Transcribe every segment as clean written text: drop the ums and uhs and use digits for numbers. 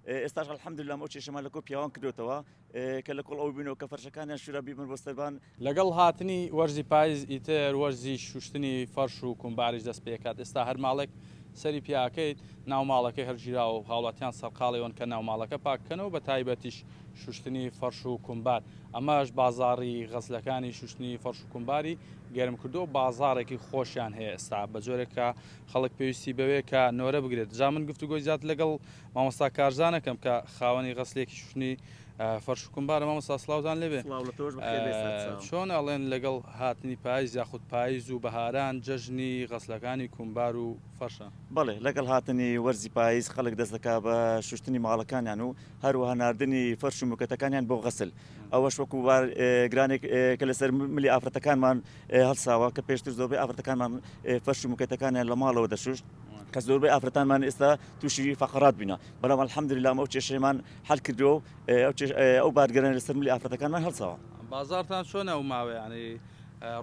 ئێستاش الحمدللە ئەو کێشەمان لە کۆ پیاوان کردۆتەوە کە لە کۆڵ ئەو بینەوە کە فەرشەکانیان شورا بیبن بۆ سەربان. لەگەڵ هاتنی وەرزی پایز ئیتر وەرزی شوشتنی فەرش و کومباریش دەست پێکات ئێستا هەر ماڵێک سەری پیاکەیت ناو ماڵەکەی هەرگیراوە و هاوڵاتیان سەرقاڵی ئەوەن کە ناو ماڵەکە پاک بکەنەوە بە تایبەتیش شوشتنی فەرش و کومبار ئەمەش بازاڕی غەسلەکانی شوشتنی فەرش و کومباری گەرم کردووە و بازاڕێکی خۆشیان هەیە ئێستا بە جۆرێک کە خەڵک پێویستی بەوەیە کە نۆرە بگرێت جا من گفتوگۆی زیاتر لەگەڵ مامۆستا کارزان ئەکەم کە خاوەنی غەسلێکی شوشتنی فەرش و کومبارە مامۆستا سڵاوتان لێبێ سڵاو لە تۆش بەخێر بێی سەرچاو. چۆن ئەڵێن لەگەڵ هاتنی پایز یاخود پایز و بەهاران جەژنی غەسلەکانی کومبار و فەرشە؟ بەڵێ لەگەڵ هاتنی وەرزی پایز خەڵک دەست دەکا بە شوشتنی ماڵەکانیان و هەروەها ناردنی فەرش و موکەتەکانیان بۆ غەسل ئەوەش وەکو بار گرانێک کە لەسەر ملی ئافرەتەکانمان هەڵساوە کە پێشتر زۆربەی ئافرەتەکانمان فەرش و موکەتەکانیان لە ماڵەوە دەشوشت کە زۆربەی ئافرەتانمان ئێستا تووشی فەقەرات بینە بەڵام الحمدللە ئەو کێشەیەمان حەل کردووە و ئەو بارگرانە لەسەر ملی ئافرەتەکانمان هەڵساوە. بازاڕتان چۆنە ئەو ماوەیە یانی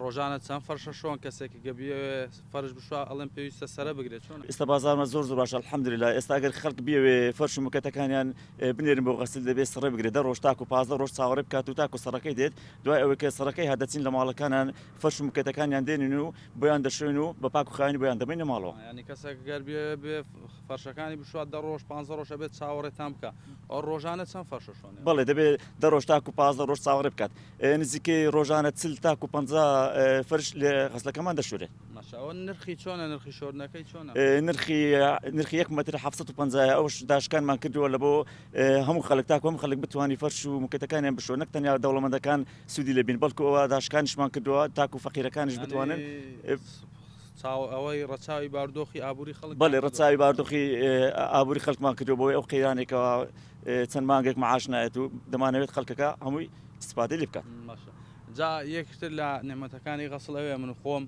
ڕۆژانە چەند فەرشە شۆن کەسێک گە بیەوێ فەرش بشوا ئەڵێن پێویستە سەرە بگرێت چۆنە؟ ئێستا بازاڕمان زۆر زۆر باشە الحمدللە ئێستا ئەگەر خەڵک بیەوێ فەرش و موکەتەکانیان بنێرن بۆ غەسل دەبێ سڕێ بگرێت دە ڕۆژ تاکو 15 ڕۆژ چاوەڕێ بکات و تاکو سڕەکەی دێت دوای ئەوەی کە سڕەکەی هات دەچین لە ماڵەکانیان فەرش و موکەتەکانیان دێنین و بۆیان دەشۆین و بە پاک و خاوێنی بۆیان دەبەینە ماڵەوە. یانی کەسێک گەر بیەوێ بێ فەرشەکانی بشوات دە ڕۆژ پانزە ڕۆژ ئەبێت چاوەڕێتان بکا ئەو ڕۆژانە چەند فەرش ئەشۆن ئێوە؟ بەڵێ دەبێ دە ڕۆژ تاکو 15 ڕۆژ چاوەڕێ بکات نزیکەی ڕۆژانە 40 تاکو 50 فەرش لە غەسلەکەمان دەشورێت. ماشا ئەوە نرخی چۆنە نرخی شۆردنەکەی چۆنە؟ نرخی نرخی یەک مەتر 750 ئەوش داشکانمان کردووە لە بۆ هەموو خەڵک تاکو هەموو خەڵک بتوانی فەرش و موکێتەکانیان بشۆن نەک تەنیا دەوڵەمەندەکان سوودی لێ بین بەڵکو ئەوە داشکانیشمان کردووە تاکو فەقیرەکانیش بتوانن چاو ئەوەی ڕەچاوی بارودۆخی ئابووری خەڵک بەڵێ ڕەچاوی بارودۆخی ئابووری خەڵکمان کردووە بۆی ئەو قەیرانێکەوە چەند مانگێک معاش نایەت و دەمانەوێت خەڵکەکە هەمووی ئیستفادەی لێ بکات. باشە جا یەکتر لە نعمەتەکانی غەسڵ ئەوەیە من خۆم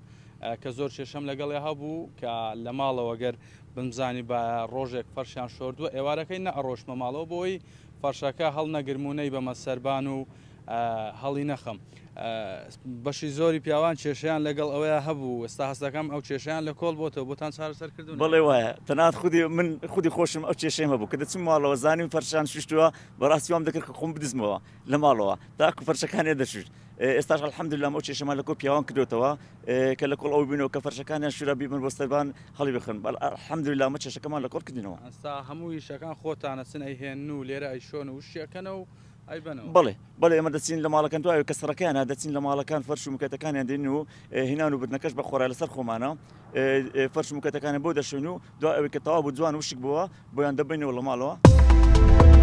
کە زۆر کێشەم لەگەڵێ هەبوو کە لە ماڵەوە گەر بمزانی بە ڕۆژێک فەرشیان شۆردووە ئێوارەکەی نەئەڕۆشتمە ماڵەوە بۆی فەرشەکە هەڵنەگرم و نەیبەمە سەربان و هەڵی نەخەم. بەشی زۆری پیاوان کێشەیان لەگەڵ ئەوەیا هەبوو، ئێستا هەست دەکەم ئەو کێشەیان لە کۆڵ بۆتەوە، بۆتان چارەسەر کردوون؟ بەڵێ وایە، تەنانەت خودی من خودی خۆشم ئەو کێشەیەم هەبوو، کە دەچووم ماڵەوە زانیم فەرشیان شوشتووە، بەڕاستی وام دەکرد کە خۆم بدزمەوە لە ماڵەوە تاکو فەرشەکانیان دەشوشت، ئێستاش الحمدللە ئەو کێشەمان لە کۆ پیاوان کردۆتەوە کە لە کۆڵ ئەو بینەوە کە فەرشەکانیان شورا بیبن بۆ سەربان هەڵی بخەن، الحمدللە ئەمە کێشەکەمان لە کۆڵ کردینەوە. ئێستا هەموو ئیشەکان خۆتان ئەچن ئەیهێنن و لێرە ئەیشۆن و وشکی ئەکەنەوە و ئەیبەنەوە. بەڵێ بەڵێ ئێمە دەچین لە ماڵەکان دوای کە سڕەکەیان هات دەچین لە ماڵەکان فەرش و مکەتەکانیان دێنین و هینان و بردنەکەش بە خۆرا لەسەر خۆمانە فەرش و مکەتەکانیان بۆ دەشوین و دوای ئەوەی کە تەواو بوو جوان وشک بووە بۆیان دەبەینەوە لە ماڵەوە.